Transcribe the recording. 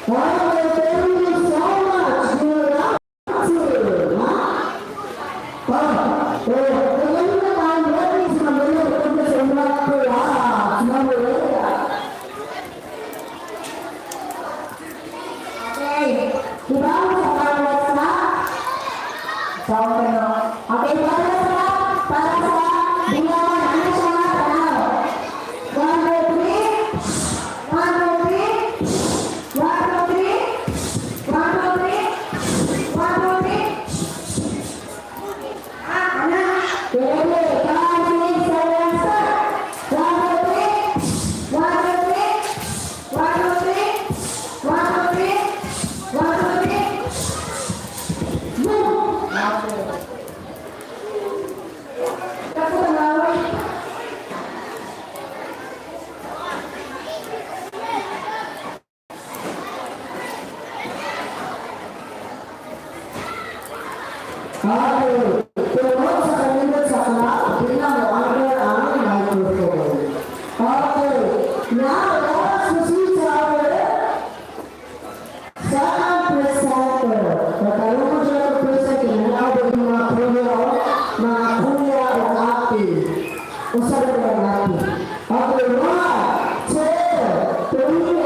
Okay, thank you so much. Good luck to you. Ha? Oh, ngayon naman, ready si Ma'am Leia papunta sa inyong class. Ma'am Leia. Okay. Diba sa bawat sa? Sa okay, no? Okay, para sa bilangan, ano siya nga tanaw? One, two, three. One, two, three. One, two, three. One, two, three. One, two, three. Ah, ano? Ready, 5, 6, 7, start. One, two, three. One, two, three. One, two, three. One, two, three. One, two, three. Boom! Okay. Tapos ang laway. Okay. Tungod sa kanindot sa clap, di na mo under ang microphone. Okay. Now, let us proceed to our second presenter. Nagkaroon mo siya ng present, kinanaw ba yung mga kuya o ate? Usa ba yung ate? Okay, one, two, three.